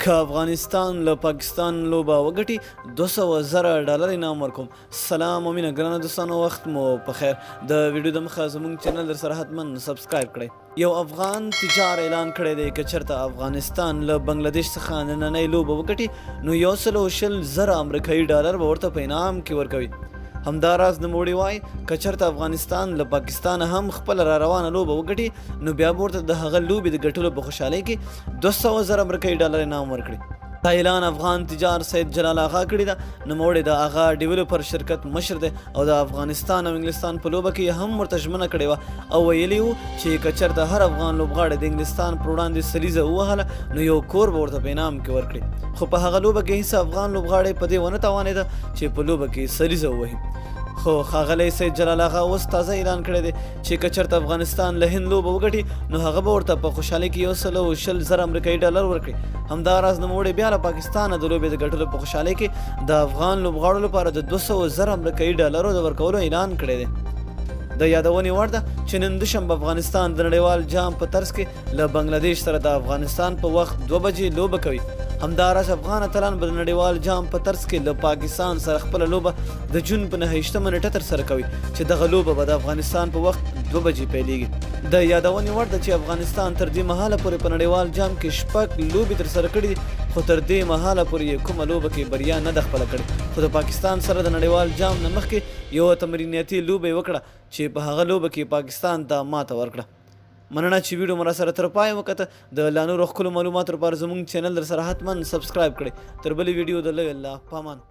که افغانستان له پاکستان لوبه وګټي 200 زره ډالر انعام ورکوم. سلام او مینه ګرانه دوستانو، وخت مو په خیر. د ویډیو د مخه زموږ چینل در سره حتما سبسکرایب کړئ. یو افغان تجار اعلان کړی دی که چرته افغانستان له بنگلاديش څخه نننۍ لوبه وګټي نو 120,000 امریکایي ډالر به ورته په انعام کې ورکوي. همداراز نوموړي وايي که چرته افغانستان له پاکستان هم خپله را روانه لوبه وګټي نو بیا به ورته د هغه لوبې د ګټلو په خوشحالۍ کې 200,000 امریکایي ډالر انعام ورکړي. دا اعلان افغان تجار سید جلال آغا کړی ده. نوموړی د آغا ډیولپر شرکت مشر دی او د افغانستان او انګلستان په لوبه کې هم ورته ژمنه کړې وه او ویلي وو چې که چېرته هر افغان لوبغاړی د انګلستان پر وړاندې سلیزه ووهله نو یو کور به ورته په انعام کې ورکړي، خو په هغه لوبه کې هیڅ افغان لوبغاړی په دې ونه توانېده چې په لوبه کې سلیزه ووهي. خو ښاغلی سید جلال آغا اوس تازه اعلان کړی دی چې که چېرته افغانستان له هند لوبه وګټي نو هغه به ورته په خوشحالۍ کې 120,000 امریکایي ډالر ورکړي. همداراز نوموړی بیا له پاکستانه د لوبې د ګټلو په خوشحالۍ کې د افغان لوبغاړو لپاره د 200,000 امریکایي ډالرو د ورکولو اعلان کړی دی. د یادونې وړ ده چې نن دوشنبه افغانستان د نړیوال جام په ترڅ کې له بنگلاديش سره د افغانستان په وخت 2 بجې لوبه کوي. همداراز افغان اتلان به د نړیوال جام په ترڅ کې له پاکستان سره خپله لوبه د جون په 29مه نېټه ترسره کوي چې دغه لوبه به د افغانستان په وخت 2 بجې پیلېږي. د یادونې وړ ده چې افغانستان تر دې مهاله پورې په نړیوال جام کې شپږ لوبې ترسره کړې دي، خو تر دې مهاله پورې یې کومه لوبه کې بریا نه ده خپله کړې. خو د پاکستان سره د نړیوال جام نه مخکې یوه تمریناتي لوبه یې وکړه چې په هغه لوبه کې پاکستان ته ماته ورکړه. مننه چې ویډیو مو راسره تر پایه وکته. د لا نورو ښکلو معلوماتو لپاره زموږ چینل در سره حتما سبسکرایب کړئ. تر بلې ویډیو د لوی الله پامان.